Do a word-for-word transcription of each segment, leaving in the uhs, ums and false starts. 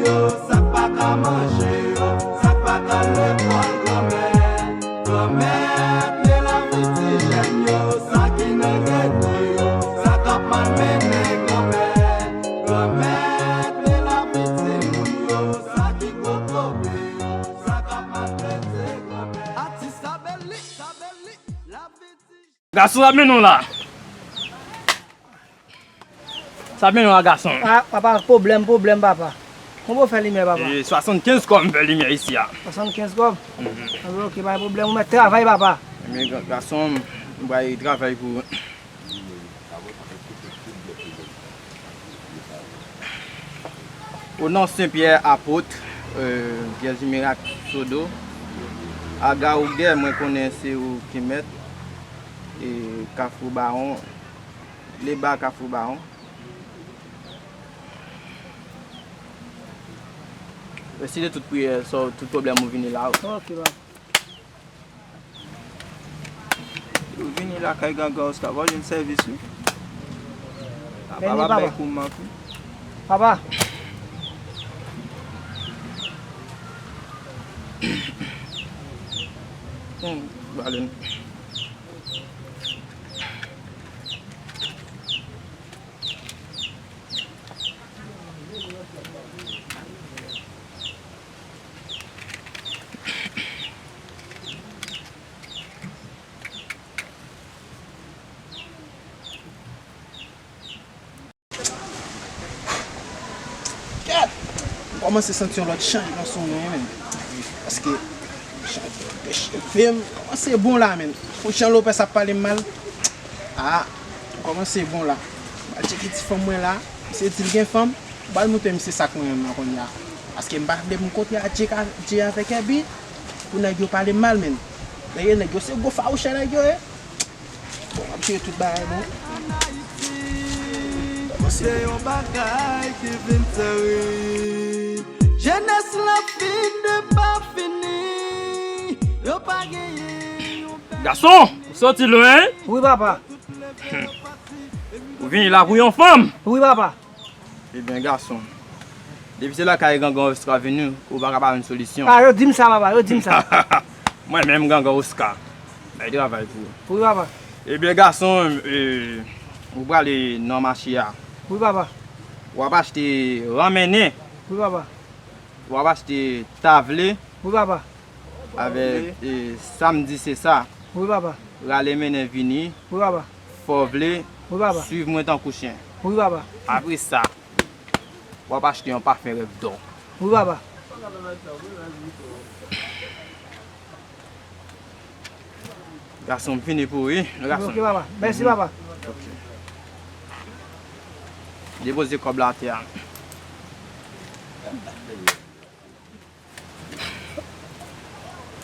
Yo, sa k pa ka manje yo, sa k pa ka al lekòl, granmèt, granmèt, men lavi ti jèn yo, sa ki nan geto yo, sa k ap malmennen, granmèt, granmèt, men lavi timoun yo, sa ki kokobe yo, sa k ap maltrete, granmèt. Atis Abeli, Abeli, lavi ti Gason, sa mennen w la? Sa mennen w la, gason? Ah, papa, pwoblèm, pwoblèm, papa. Kòman w fè limyè, papa? E swasannkenz kòb m fè limyè isi a. Swasannkenz kòb? Mhm. Ah, ok, pa gen pwoblèm, ou mèt travay, papa. Men ga-, gason, m bay travay pou ou. O non Sen Pyè Apot, euh, Pyè Zimerak Sodo, Aga Ougdè, mwen konnen se ou ki mèt, e Kafou Bawon, Leba Kafou Bawon. Resi de tout priyè, sa, tout pwoblèm ou vini la. Ok, papa. Ou vini lakay Gangan Oscar, pa w jwenn sèvis, wi. Papa, bay kou mank, wi. Papa. Hmm, balen. Kèt! M kòmanse santi yon lòt chanjman sou mwen, menm. Paske, chanje cheve m, kòmanse bon la, menm. Pou jan Lopez ap pale m mal, ah, m kòmanse bon la. M al tcheke ti fanm mwen la, misye di l gen fanm, m pral montre misye sa k mwen menm nan kounye a. Paske m pa vle pou m kontre a Dje, Dje avèk Èbi, pou nèg yo pale m mal, menm. Dayè, nèg yo se gwo fawouchè nèg yo ye. Bon, m ap jere tout bagay, bon. Se yon bagay ki vin tèrib. Jenès la fin de pa fini. Yo pa genyen yon bèl... Gason, ou soti lwen, wi, papa. Ou vini la pou yon fanm. Wi, papa. Ebyen, gason, depi se lakay Gangan Oscar vini, ou pa ka pa jwenn solisyon. Ah, yo di m sa, papa, yo di m sa. Mwen menm, Gangan Oscar, bay travay pou ou. Wi, papa. Ebyen, gason, e, ou prale nan mache a. Wi, papa. W ap achte ranmennen. Wi, papa. W ap achte tavle. Wi, papa. Avèk, e, samdi se sa. Wi, papa. Rale mennen vini. Wi, papa. Fò w vle. Wi, papa. Swiv mwen tankou chen. Wi, papa. Apre sa, w ap achte yon pafen Rèv Dò. Wi, papa. Gason, m fini pou ou, wi. Gason. Ok, papa. Mèsi, papa. Ok. Depoze kòb la atè a.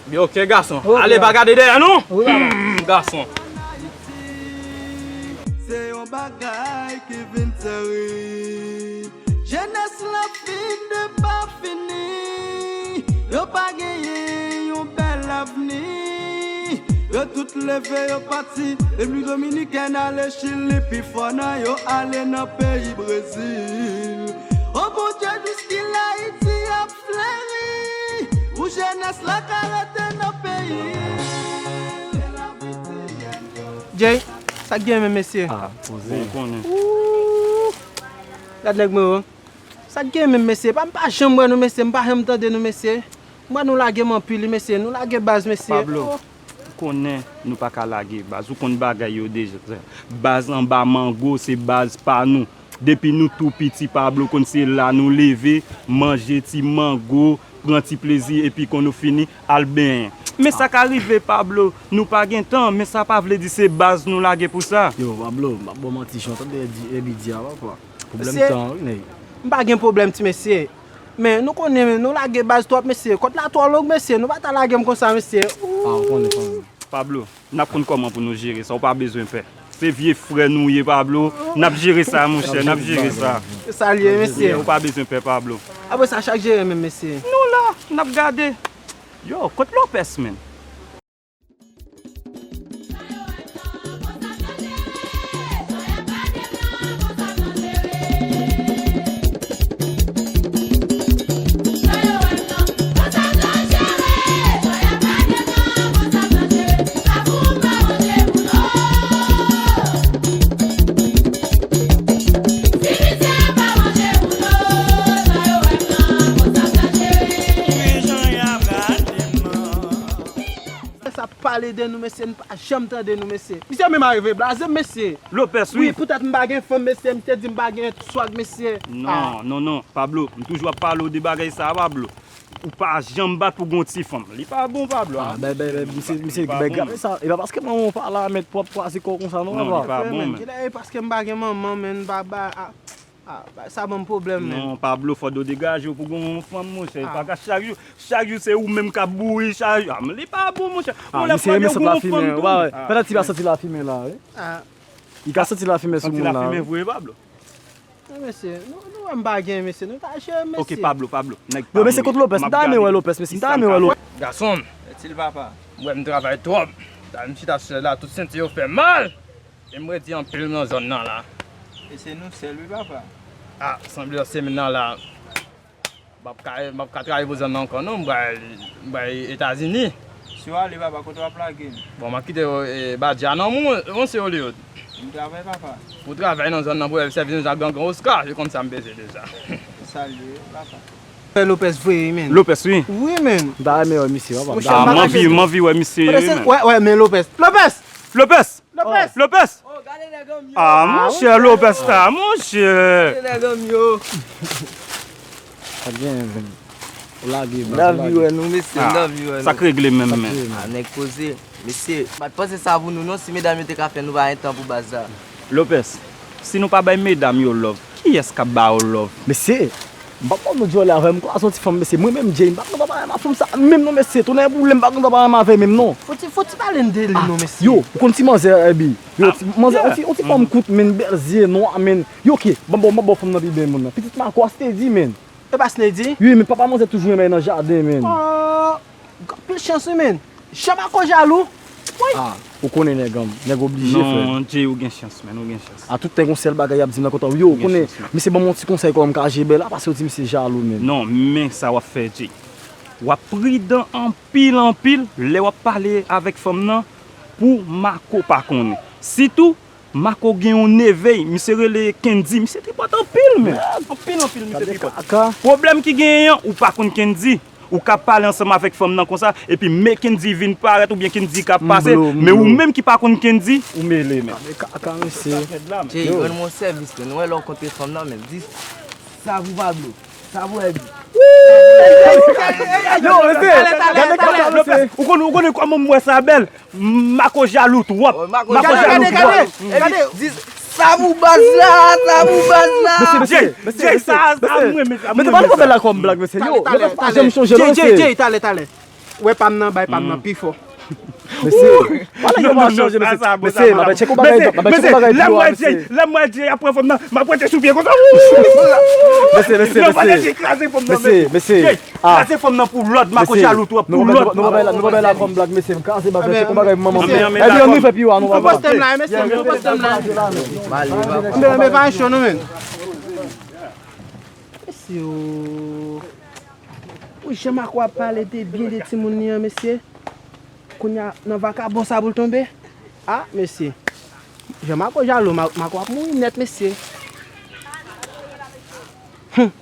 Byen, ok, gason. Ok. Ale, pa gade dèyè nou. Wi, papa. Hmm, gason. Se yon bagay ki vin tèrib. Jenès la fin de pa fini. Yo pa genyen yon bèl avni. Yo tout leve, yo pati. Repiblik Dominikèn ale Chili, pi fò nan yo ale nan peyi Brezil. O Bondye, jiskilè Ayiti ap fleri, pou jenès la ka rete nan peyi. Jay, sa k gen menm, mesye? Ah, poze. Bon, konnen. Ooh. Gad nèg mwen yo. Sa k gen menm, mesye? Pa, m pa janm wè nou, mesye. M pa janm tande nou, mesye. M wè nou lage m anpil, wi, mesye. Nou lage baz, mesye. Pablo, oh, ou konnen nou pa ka lage baz. Ou konn bagay yo deja. Baz anba mango, se baz pa nou. Depi nou tou piti, Pablo, konn se la nou leve, manje ti mango, pran ti plezi, epi konn nou fini, al benyen. Men sa ka rive, Pablo, nou pa gen tan, men sa pa vle di se baz nou lage pou sa. Yo, Pablo, m ap ba w manti, jan w tande Ebi di a, papa. Pwoblèm tan, wi, nèg. M pa gen pwoblèm, ti mesye. Men nou konnen, nou lage baz twòp, mesye. Kòd la twò long, mesye. Nou pa ta lage m konsa, mesye. Ooh. Ah, ou konnen, fanmi. Pablo, n ap konn kòman pou nou jere sa, ou pa bezwen pè. Se vye frè nou ye, Pablo. N ap jere sa, monchè, n ap jere sa. Se sa l ye, mesye. Ou pa bezwen pè, Pablo. Apre sa, chak jere menm, mesye. Nou la, n ap gade. Yo, kot Lopez, menm? pale de nou, mesye, n pa janm tande nou, mesye. Misye menm arive blaze m, mesye. Lopez, wi. Wi, poutèt m pa gen fanm, mesye, misye di m pa gen swag, mesye. Non, non, non, Pablo, m toujou ap pale w de bagay sa, Pablo. Ou pa janm bat pou gon ti fanm. Li pa bon, Pablo. Ah, ben, ben, ben, misye, misye, ben, gade sa. E pa paske manman w pa la, mèt pwòp kwaze kò w konsa, non, papa. Non, li pa bon, men. Kilè e paske m pa gen manman, men m pa ba, ah, ah, sa ban m pwoblèm, men. Non, Pablo, fò w degaje w pou gon fanm, monchè. Pa ka chak jou, chak jou se ou menm k ap bouri, chak jou. Ah, men li pa bon, monchè. Ah, misye renmen santi lafimen, wi. Pètèt li pa santi lafimen la, wi. Ah. Li ka santi lafimen sou moun la, wi. Santi lafimen vre, Pablo. Non, mesye, nou, nou wè m pa gen, mesye, nou ta jere, mesye. Ok, Pablo, Pablo, nèg pa mwen. Yo, mesye, kot Lopez? M ta renmen wè Lopez, mesye, m ta renmen wè Lopez. Gason, Etil papa, m wè m travay twòp. Ta m chita sou sèz la, tout senti yo fè mal. E m redi anpil nan zòn nan la. E se nou sèl, wi, papa. Ah, sanble nan semèn nan la. M ap ka, m ap ka travay pou zòn nan ankò, non, m pral, m pral Etazini. Si w ale, papa, kote w ap lage m? Bon, m ap kite, e, Badja nan moun, monchè Oliot. M travay, papa. Pou travay nan zòn nan, pou sèvi nou jan gangan Oscar, se konn sa m bezwen deja. Salye, papa. Frè Lopez vre, wi, men. Lopez, wi. Wi, men. M ta renmen wè misye, papa. Monchè, ah, m anvi, m anvi wè misye, wi, men. Wè, wè, men Lopez. Lopez! Lopez! Lopez! Lopez! Oh, gade nèg an m yo. Ah, monchè, Lopez ta, monchè. Gade nèg an m yo. Sa gen, men. Ou lage, baz, ou lage. N anvi wè nou, mesye, n anvi wè nou. Sa k regle menm, men. Ah, nèg poze. Mesye, m pa t panse sa pou nou, non, si medam yo te ka fè nou pa gen tan pou baz la. Lopez, si nou pa bay medam yo love, kiyès k ap ba yo love? Mesye, m p ap ba nou dyòlè avè m, m kwè se yon ti fanm, mesye. Mwen menm, Jay, m pa konn pa renmen fanm sa menm non, mesye. Tonnè boule, m pa konn pa renmen avè menm non. Fò ti, fò ti pale n de li non, mesye. Yo, ou konn ti manzè, Herbie? Yo, ti manzè, yon ti, yon ti fanm kout, men bèl zye nwa, men. Yo, ok, ban m ba w, ban m ba w fanm nan pi bèl moun nan. Pitit Mako a, Snedy, men. E pa Snedy? Wi, men papa manzè toujou renmen nan jaden, men. Oh, anpil chans, wi, men. Jan Mako jalou. Wi. Ah, ou konnen nèg an, nèg oblije, frè. Non, Jay, ou gen chans, men, ou gen chans. A tout nèg yon sèl bagay y ap di m nan kontan. Yo, ou konnen, misye ban m yon ti konsèy kòman m ka jere bèl la, paske yo di misye jalou, men. Non, men sa w ap fè, Jay. W ap pridan anpil, anpil, lè w ap pale avèk fanm nan pou Mako pa konnen. Sitou, Mako gen yon neve, misye rele Kendy, misye tripòt anpil, men. Anpil, anpil, misye tripòt. Pwoblèm ki genyen an, ou pa konn Kendy. Ou ka pale ansanm avèk fanm nan konsa, epi men Kendy vin parèt, oubyen Kendy ka pase, men ou menm ki pa konn Kendy, ou mele, men. Jay, rann mwen sèvis, men. Nou wè lè w kontre fanm nan, men. Di sa pou Pablo. Sa pou Herbie. Yo, mesye, gade kaka, mesye. Ou konn, ou konnen kòman m wè sa bèl? Mako jalou twòp. Mako jalou twòp. Gade, gade, gade. Di sa pou baz la, sa pou baz la. Mesye, mesye, mesye, mesye, mesye. Mete pa nou fè la kòm blag, mesye. Yo, yo pa janm chonje non, mesye. Jay, Jay, talè, talè. Wè pa m nan, bay pa m nan pi fò. Mesye, wala yo pa chanje, mesye. Mesye, m ap tcheke yon bagay, m ap tcheke yon bagay pi lwen, mesye. Lè m wè Jay, lè m wè Jay ap pran fanm nan, m ap rete sou pye konsa. Mesye, mesye, mesye. Lè m wè Jay kraze fanm nan, mesye, mesye. Jay, kraze fanm nan pou lòd, Mako jalou twòp pou lòd. Nou pa bay la, nou pa bay la kòm blag, mesye. M kraze bag, tcheke yon bagay pou manman m. Epi ann nou fè pi lwen, nou pa bay. Poste m la, mesye, poste m la. Anben, anben, pa cho non, men. Mesye, o. Wi, jan Mako ap pale de byen de timoun li an, mesye. Kounye a, nan vakabon sa pou l tonbe. A, mesye. Jan Mako jalou, Ma-, Mako ap mouri nèt, mesye. Hum.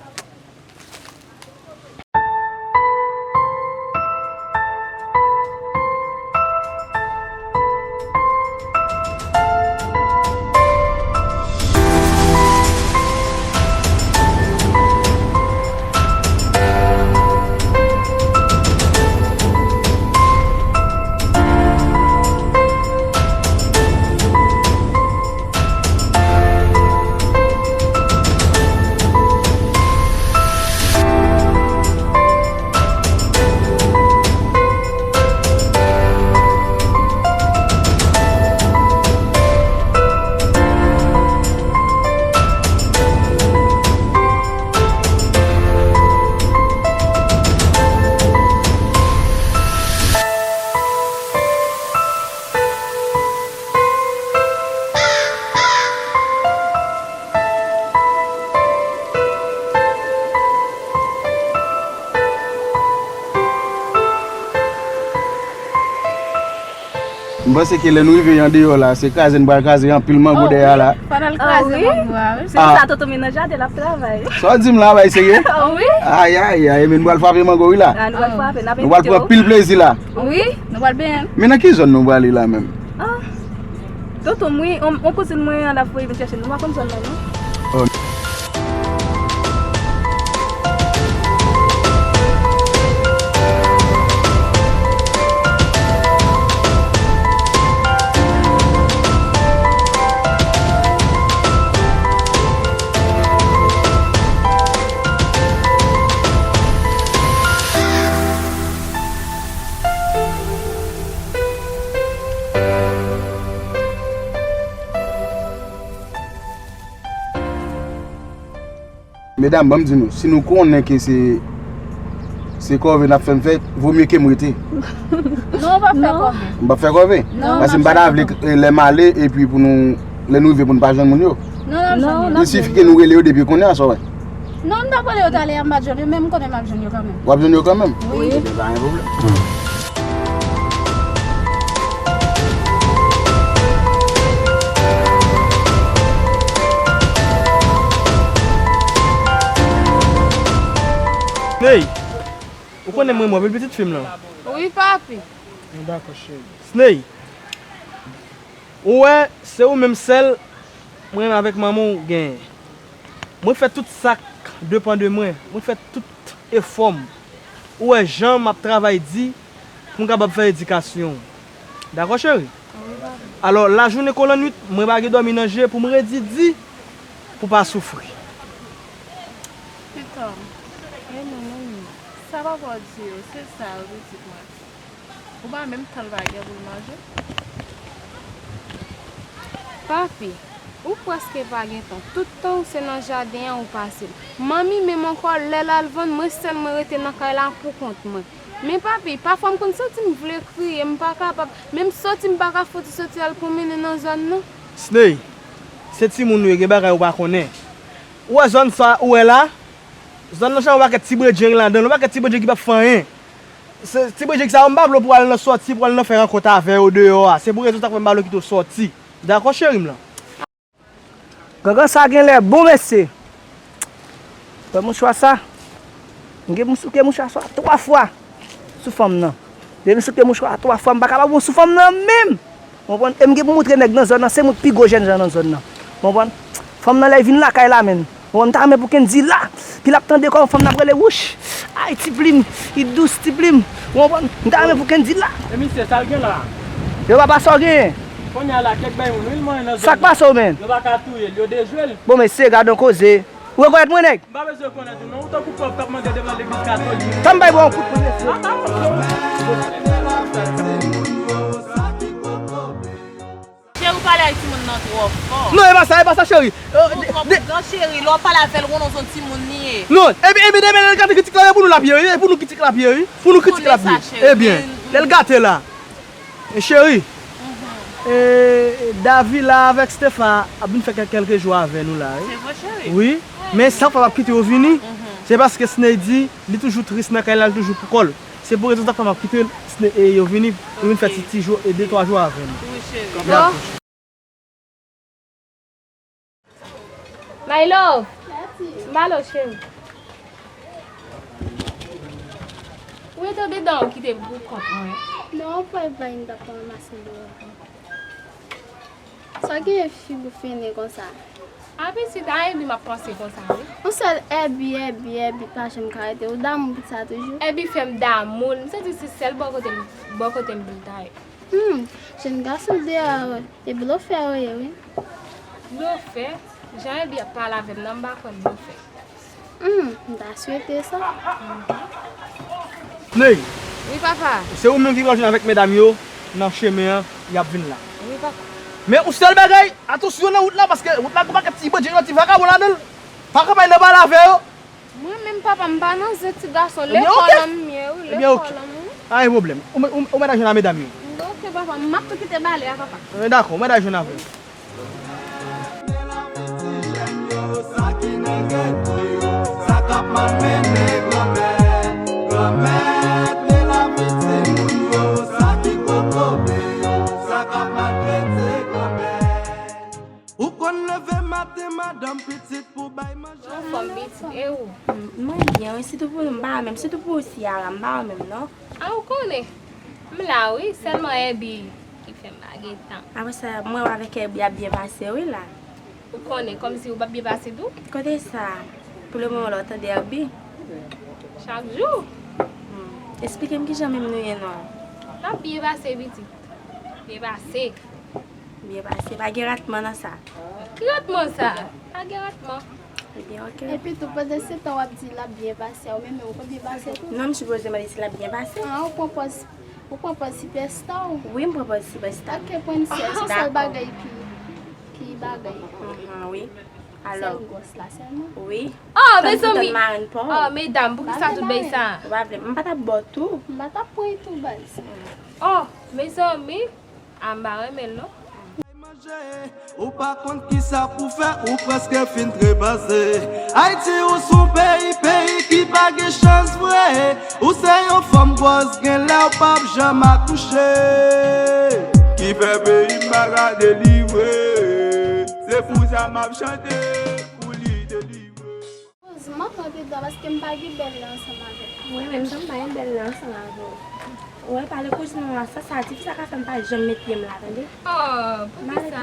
M panse ke lè nou rive andeyò la, se kraze n pral kraze anpil mango dèyè a la. Fò n al kraze mango a, wi. Se pou sa tonton Mil nan jaden l ap travay. Sa w di m la, bay serye? Wi. Ay, ay, ay, men nou pral frape mango, wi, la. Nou pral frape, n ap envite w. Nou pral pran pil plezi la. Wi, nou pral benyen. Men nan ki zòn nou prale la menm? Tonton m, wi, on, on kouzin mwen an l ap voye vin chèche nou. Nou pa konn zòn nan, non? Oh. Medam, ban m di nou, si nou konnen ke se, se kòve n ap fè m fè, vo mye ke m rete. Non, w p ap fè kòve. M p ap fè kòve? Non. Paske m pa ta vle, eh, lè m ale, epi pou nou, lè nou rive pou nou pa jwenn moun yo. Non, n ap jwenn yo. Il sifi ke nou rele yo depi kounye a, sa w wè. Non, m t ap rele yo talè a, m pa t jwenn yo, men m konnen m ap jwenn yo kanmenm. W ap jwenn yo kanmenm? Wi. Ebyen, pa gen pwoblèm. Ney, ou konnen mwen, mwen, pitit fi m lan. Wi, papi. Bon, dakò, cheri. Sney, ou wè, se ou menm sèl mwen menm avèk manman w genyen. Mwen fè tout sa k depann de mwen. Mwen fè tout efò m. Ou wè jan m ap travay di pou m kapab fè edikasyon w. Dakò, cheri? Wi, papi. Alò, lajounen kon lannuit, mwen pa gen dòmi nan je pou m redi di pou pa soufri. Pitit, e non, manmi, sa papa w di yo, se sa yo pitit mwen. Ou pa menm tan l pa gen pou l manje? Papi, ou prèske pa gen tan. Tout tan w se nan jaden an ou pase l. Manmi menm ankò, lè l al vann, mwen sèl mwen rete nan kay la pou kont mwen. Men papi, pafwa m konn santi m vle kriye, m pa kapab. Menm soti, m pa ka fouti soti al pwonmennen nan zòn nan. Sney, se timoun nou ye, gen bagay ou pa konnen. Ou wè zòn sa ou wè la? Zòn nan jan yon pakèt ti bredjenn ladan l, yon pakèt ti bredjenn ki p ap fè anyen. Se ti bredjenn sa yo, m pa vle w pou al nan sòti, pou al nan fè rankont avè yo deyò a. Se pou rezon sa k fè m pa vle kite w sòti. Dakò, cheri m lan? Gangan sa genlè bon, mesye. Wè mouchwa sa? M gen m souke mouchwa sa twa fwa sou fanm nan. Depi m souke mouchwa a twa fwa, m pa kapab bon sou fanm nan menm. Ou konprann? E m gen pou moutre nèg nan zòn nan, se mwen k pi gwo jènjan nan zòn nan. Ou konprann? Fanm nan lè l vin lakay la menm. Ou konprann? M ta renmen pou Kendy la. Pi l ap tande kòman fanm nan ap rele, wouch. Ay, ti plim, li dous, ti plim. Ou konprann? M ta renmen pou Kendy la. E misye, sa l gen la? Yo, papa, sa w genyen? Kounye a la, kèk bay moun, wi, l manyen nan zòn nan. Sa k pase w, menn? Yo pa ka touye l, yo dejwe l. Bon, mesye, gad yon koze. Ou rekonèt mwen, nèg? M pa bezwen konnen tou non, ou tankou pòv k ap mande devan legliz katolik. Tann m bay bò yon kout pwen, mesye. Cheri, ou pale ak timoun nan twò fò. Non, e pa sa, e pa sa, cheri. Euh, twò de, de prizan, cheri, lè w pale avè l, ou konnen se yon timoun li ye. Non, epi, epi, demen lè l gate kritik la, e pou nou l ap ye, wi, e pou nou kritik la ap ye, wi. Pou nou kritik la ap ye. Ebyen, lè l gate la. E cheri, e, Davi la avèk Stefa ap vin fè kèk, kèlke jou avè nou la, wi. Se vre, cheri? Wi, men san fwa m ap kite yo vini, se paske Sney di li toujou tris nan kay la, li toujou poukò l. Se pou rezon sa k fè m ap kite Sney, e, yo vini, yo vin fè ti, ti jou, e, de, twa jou avè nou. Wi, cheri. Dakò. My love. M ale w, cheri. Ou rete dedan, ou kite m pou kont mwen. Non, pa bay m t ap ranmase dlo ankò. Sa gen figi w fennen konsa? A pitit, a Ebi m ap panse konsa, wi. Yon sèl Ebi, Ebi, Ebi, pa janm ka rete. Ou damou pitit sa toujou? Ebi fè m damou l. M santi se sèl bò kote m, bò kote m vin ta ye. Hmm, jèn gason deyò, e blofè yo ye, wi. Blofè? Jan Ebi ap pale avè m nan, m pa kwè l blofè. Hmm, m ta swete sa. Ney! Wi, papa. Se ou menm ki pral jwenn avèk medam yo nan chemen an, y ap vin la. Wi, papa. Men yon sèl bagay, atansyon nan wout la, paske wout la gen pakèt ti bandi, ti vakabon ladan l. Pa kanpay nan pale avè yo. Mwen menm, papa, m pa nan zen ti gason. Ebyen, oke. Lekòl an m ye, wi, lekòl an m ye. Pa gen pwoblèm. Ou, ou, ou mèt al jwenn a medam yo. Oke, papa, m ap tou kite bale a, papa. Ebyen, dakò, ou mèt al jwenn avè yo. Anfòm pitit, e ou? Mwen byen, wi, sitou pou nou, m pa wè menm, sitou pou Ciara, m pa wè menm, non. A, ou konnen. M la, wi, sèlman Èbi ki fè m pa gen tan. Apre sa, mwen wè avèk Èbi ap byen pase, wi, la. Ou konnen, kòmsi ou p ap byen pase tou? Kote sa? Pou le moman la, w tande Èbi? Chak jou. Hmm. Esplike m kijan menm nou ye, non. L ap byen pase, pitit. Byen pase. Byen pase. Pa gen ratman nan sa. Ki ratman sa? Pa gen ratman. Ebyen, oke. Epi tou, pandan se tan w ap di l ap byen pase a, ou menm ou pa byen pase tou? Non, m sipoze mande si l ap byen pase. Ah, ou pran pòz, ou pran pòz sipèsta w? Wi, m pran pòz sipèsta. Oke, prensès, se sèl bagay ki, ki bagay. Mhm, wi. Alò. Sèl gwòs la sèlman? Wi. Oh, mezanmi! Oh, medam, poukisa tout bagay sa? Ou pa vle, m pa t ap ba w tou. M pa t ap pran tou, baz. Oh, mezanmi! A, m pa renmen l, non. Ou pa konn kisa pou fè, ou prèske fin trepaze. Ayiti, ou s on peyi, peyi ki pa gen chans vre. Ou se yon fanm gwòs, genlè w p ap janm akouche. Ki fè peyi m pa ka delivre. Se pou sa m ap chante, pou li delivre. Koz m antre andedan paske m pa gen bèl la ansanm avè w. Mwen menm jan m pa gen bèl la ansanm avè w. Ou wè pale kouzin ou a sa, sa di sa ka fè m pa janm met pye m la, tande? Oh, poukisa?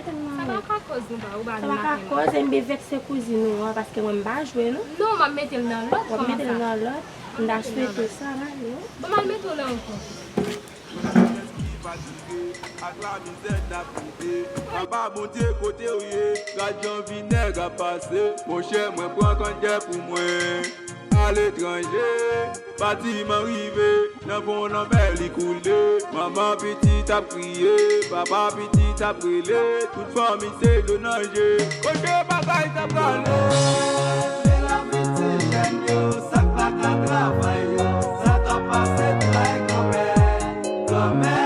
Sa pa ka koz nou pa, ou pa vin la. Sa pa ka koz, e m vekse kouzin ou an, paske mwen m pa jwe non. Non, m ap mete l nan lòd. W ap mete l nan lòd, m ta swete sa, male. Bon, m al mete w la ankò. Tout semèn ki fatige ak lamizè n ap kite. Papa Bondye, kote w ye? Gad jan vi nèg ap pase. Monchè, mwen pran kanntè pou mwen. Aletranje, batiman rive. Nan fon lanmè li koule. Manman pitit ap kriye. Papa pitit ap rele. Tout fanmi se dlo nan je. Kote bagay sa prale? Bèl lavi ti jèn yo, sa k pa ka travay yo, sa k ap pase tray granmè. Granmè,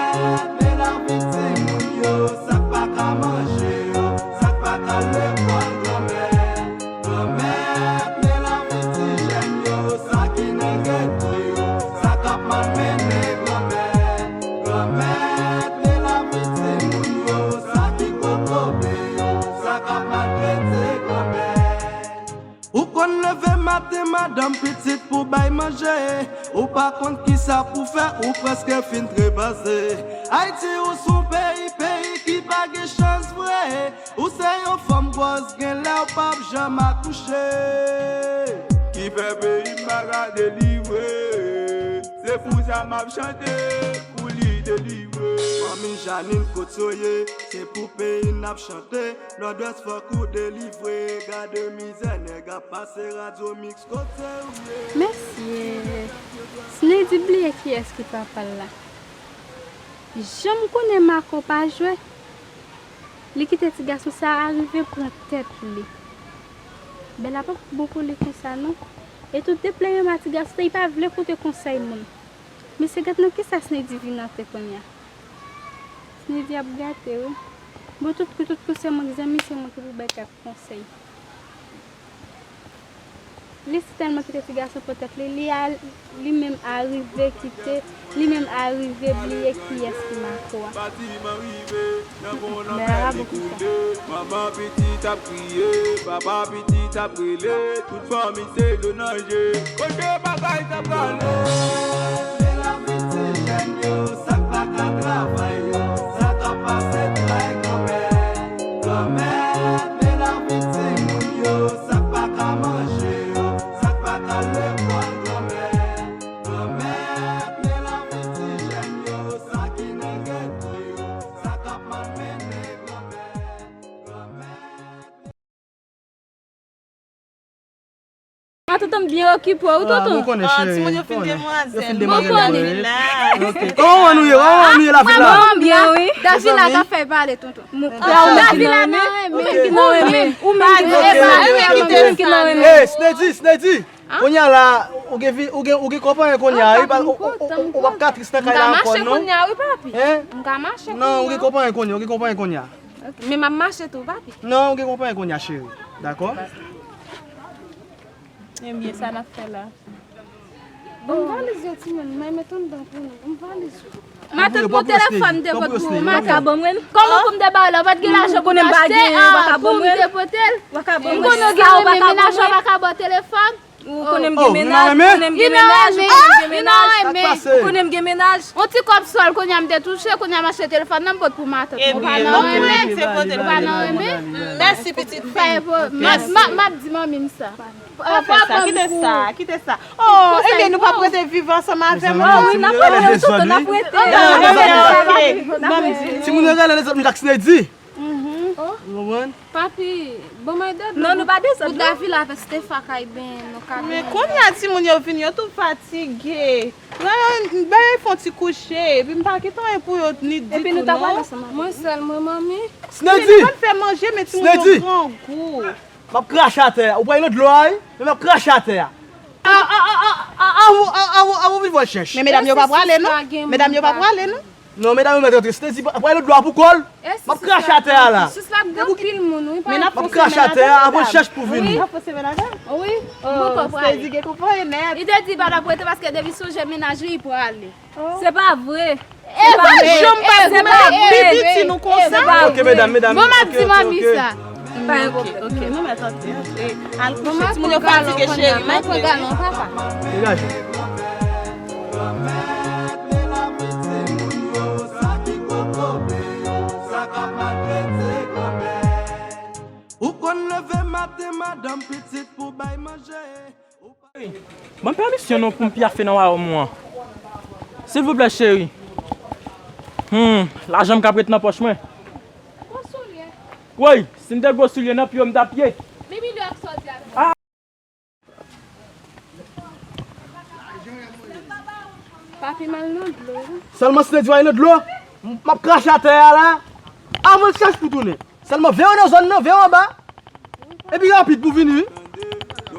bèl lavi timoun yo, sa k pa ka manje yo, sa k pa ka lekòl granmè. Granmè, bèl lavi ti jèn yo, sa ki nan geto yo, sa k ap malmennen granmè. Granmèt, bèl lavi timoun yo, sa ki kokobe yo, sa k ap maltrete granmèt. Ou konn leve maten, madanm pitit pou bay manje. Ou pa konn kisa pou fè, ou prèske fin trepaze. Ayiti, ou s on peyi, peyi ki pa gen chans vre. Ou se yon fanm gwòs, genlè w p ap janm akouche. Ki fè peyi m pa ka delivre. Se pou sa m ap chante, pou li delivre. Fanmi Janine, kote w ye? Se pou peyi n ap chante. Nòdwès, fòk ou delivre. Gade mizè nèg ap pase, Radyo Mix, kote w ye? Mesye, Snedy bliye kiyès ki papa l la. Jan m konnen Marco pa jwe, li kite ti gason sa a rive pran tèt li. Bèla pa bon pou li konsa non. E tou deplè menm a ti gason sa, li pa vle koute konsèy moun. Mesye, gad nan kisa Snedy vin antre kounye a. Snedy ap gate wi. Bon, tout kou, tout kou se mwen ki zanmi, se mwen ki pou bay kèk konsèy. Li si tèlman kite ti gason pran tèt li, li a, li menm a rive kite, li menm a rive bliye kiyès ki Marco a. Bèla pa bon pou sa. Manman pitit ap kriye, papa pitit ap rele, tout fanmi se dlo nan je. Kote bagay sa prale? Bèl lavi ti jèn yo, sa k pa ka travay yo, sa k ap pase tray granmè. Granmè, bèl lavi timoun yo, sa k pa ka manje yo, sa k pa ka lekòl granmè. Granmè, bèl lavi ti jèn yo, sa ki nan geto yo, sa k ap malmennen granmè. Granmè. Ah, tonton, m byen okipe w, tonton. Ah, mwen konnen, cheri. Timoun yo fin demwazèl. Yo fin demwazèl, wi. Ok. Kòman nou ye? Kòman nou ye, Davila? Mwen byen, wi. Davila ka fè pale, tonton. Davila nan renmen. Ou menm ki nan renmen. Ou menm ki nan renmen. Eh, Snedy, Snedy. Kounye a la, ou gen vi-, ou gen, ou gen konpayen kounye a, wi, pa, ou, ou, ou, ou p ap ka tris nan kay la ankò, non. M ka mache kounye a, wi, papi. Hein? M ka mache kounye a. Non, ou gen konpayen kounye a, ou gen konpayen kounye a. Ok. Men m ap mache tou, papi. Non, ou gen konpayen kounye a, cheri. Dakò? Ebyen, sa n ap fè la? Ban m valiz yo, timoun. Mwen met anndan pou nou. Ban m valiz yo. Matant, mon telefòn m te pot pou ou, matant. Kòman pou m te ba w la? Ou pa t gen lajan pou m achte a, pou m te pote l. M konnen w gen renmen, mennaj ou pa ka ba w telefòn. Ou konnen m gen mennaj, ou konnen m gen mennaj, ou konnen m gen mennaj. Ou konnen m gen mennaj. Yon ti kòb sòl kounye a m te touche, kounye a m achte telefòn nan m pot pou matant. Ou pa nan renmen. Ou pa nan renmen. Mèsi pitit fi m. M ap di manmi m sa. Pa fè sa, kite sa, kite sa. Oh, ebyen nou p ap rete viv ansanm avè mwen? Ah wi, n ap rete, tout tan n ap rete. Timoun yo rele lezòt nou jak Snedi. Ou konprann? Papi, bon mwen dèd. Non, nou pa desann. Pou Davila avèk Stefa kay ben nou ka. Men kounye a timoun yo vini, yo tou fatige. Lè yo bay fè yon ti kouche, epi m pa kite anyen pou yo ni ditou non. Epi nou ta pral ansanm avè mwen sèl, mwen manmi. Snedi! Nou pa fè manje, men timoun yo grangou. M ap krache atè a. Ou pral nan dlo a wi, men m ap krache atè a. A, a, a, a, a, a, ou, a, a, ou, a, ou vin vòl chèch. Men medam yo pa prale non. Medam yo pa prale non. Non, medam yo mèt rantre. Snedi pral nan dlo a pou kò l. M ap krache atè a la. Sis la gen anpil moun wi. M ap krache atè a, apre chèch pou vini. Wi. Wi. Snedi gen konpòte nèt. Li te di pa t ap rete paske depi sonje mennaj li, li prale. Se pa vre. E pa vre. Janm pa goumen ak pi piti nou konsa. Ok, medam, medam. Bon, m ap di manmi sa. Pa gen pwoblèm. Ok, nou mèt antre, antre. Al kouche, timoun yo fatige, cheri. M ap pran galon, papa. Degaje. Ou konn leve maten, madanm, pitit pou bay manje. Ban m pèmisyon non pou m pyafe nan wawòm ou an. Silvouplè, cheri. Hmm, lajan m k ap ret nan pòch mwen. Woy, si m te gwo soulye nan pye w, m t ap ye. Papi, m al nan dlo wi. Sèlman Snedi w al nan dlo, m ap krache atè a la. Avan l chèch pou tounen. Sèlman veye w nan zòn nan, veye w anba. Epi rapid pou vini wi.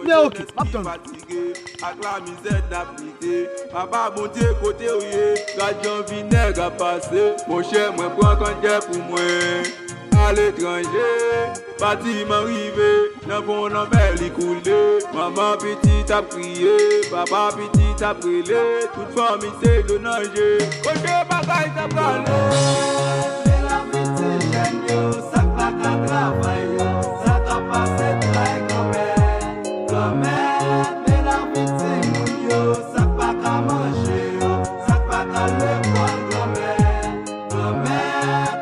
Men ok, m ap tann. Fatige ak lamizè n ap lite. Papa Bondye, kote w ye? Gad jan vi nèg ap pase. Monchè, mwen pran kanntè pou mwen. Aletranje, batiman rive. Nan fon lanmè li koule. Manman pitit ap kriye. Papa pitit ap rele. Tout fanmi se dlo nan je. Kote bagay sa prale? Men lavi ti jèn yo, sa k pa ka travay yo, sa k ap pase tray granmè. Granmè, men lavi timoun yo, sa k pa ka manje yo, sa k pa ka lekòl granmè. Granmè,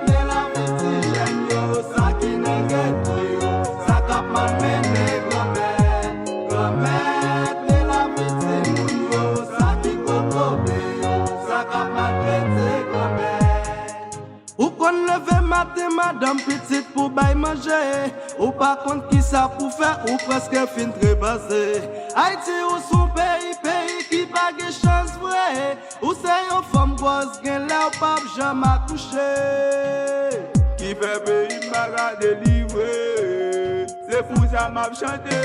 men lavi ti jèn yo, sa ki nan geto yo, sa k ap malmennen granmè. Granmèt, men lavi timoun yo, sa ki kokobe yo, sa k ap maltrete granmè. Ou konn leve maten, madanm, pitit pou bay manje. Ou pa konn kisa pou fè, ou prèske fin trepaze. Ayiti, ou se yon peyi, peyi ki pa gen chans vre. Ou se yon fanm gwòs, genlè w p ap janm akouche. Ki fè peyi m pa ka delivre. Se pou sa m ap chante,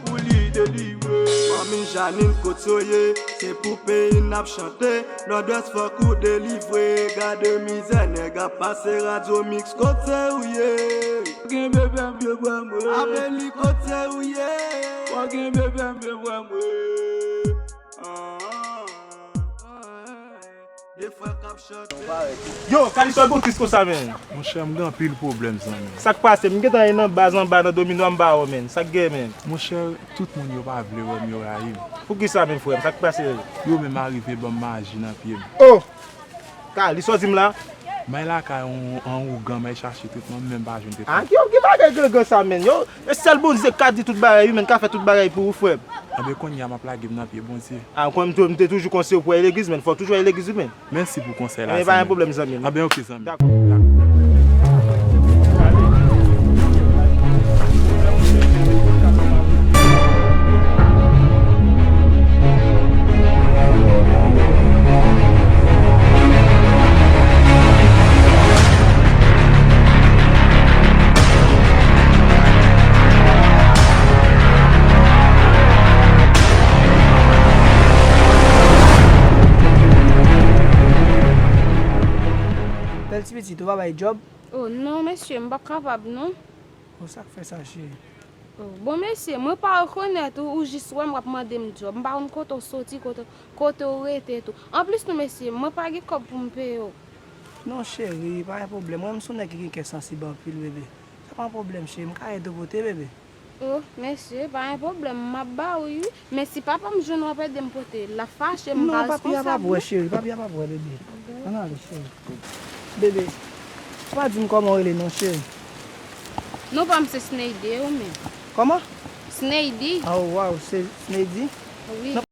pou li delivre. Fanmi Janine, kote w ye? Se pou peyi n ap chante. Nòdwès, fòk ou delivre. Gade mizè nèg ap pase. Radyo Mix, kote w ye? Kenbe fèm, vye frè mwen. Abeli, kote w ye? Kenbe fèm, vye frè mwen. Ah, ah, ah, ah. De frè k ap chante. Yo, Kalisto, e bon tris konsa, men. Monchè, m gen anpil pwoblèm, zanmi. Sa k pase? M gentan ye nan baz anba, nan domino a, m pa wè w, men. Sa k gen, men? Monchè, tout moun yo pa vle wè m, yo rayi m. Poukisa, men, frè m? Sa k pase? Yo menm arive ban m maji nan pye m. Oh! Kalisto, di m la. M al lakay yon, yon ougan, m al chache tretman, m menm pa jwenn tretman. Ah, ki, ki bagay gangan sa, men? Yo, e sèl Bondye k ka di tout bagay, wi, men, k ka fè tout bagay pou ou, frè m. Anben, kounye a, m ap lage m nan pye Bondye. Ah, kon m tou, m te toujou konseye w pou w al legliz, men, fò w toujou al legliz, wi, men. Mèsi pou konsèy la, zanmi. Anben, pa gen pwoblèm, zanmi m. Anben, oke, zanmi. Dakò. Bèl ti pitit, ou pa bay djòb? Oh non, mesye, m pa kapab, non. Oh, sa k fè sa, cheri? Bon, mesye, mwen pa rekonèt ou, ou jis wè m w ap mande m djòb. M pa konn kote w soti, kote, kote w rete tou. Anplis tou, mesye, mwen pa gen kòb pou m peye w. Non, cheri, pa gen pwoblèm. Mwen, m se yon nèg ki gen kè sansib anpil, bebe. Sa pa yon pwoblèm, cheri. M ka ede w pote, bebe. Oh, mesye, pa gen pwoblèm, m ap ba ou, wi. Men si papa m jwenn w ap ede m pote, l ap fache, m pa responsab. Non, papi a p ap wè, cheri. Papi a p ap wè, bebe. Ann ale, cheri. Bebe, ou pa di m kòman w rele non, cheri. Non pa m se Sneydy, ou menm? Kòman? Sneydy. Oh, waw, se Sneydy? Wi. Non,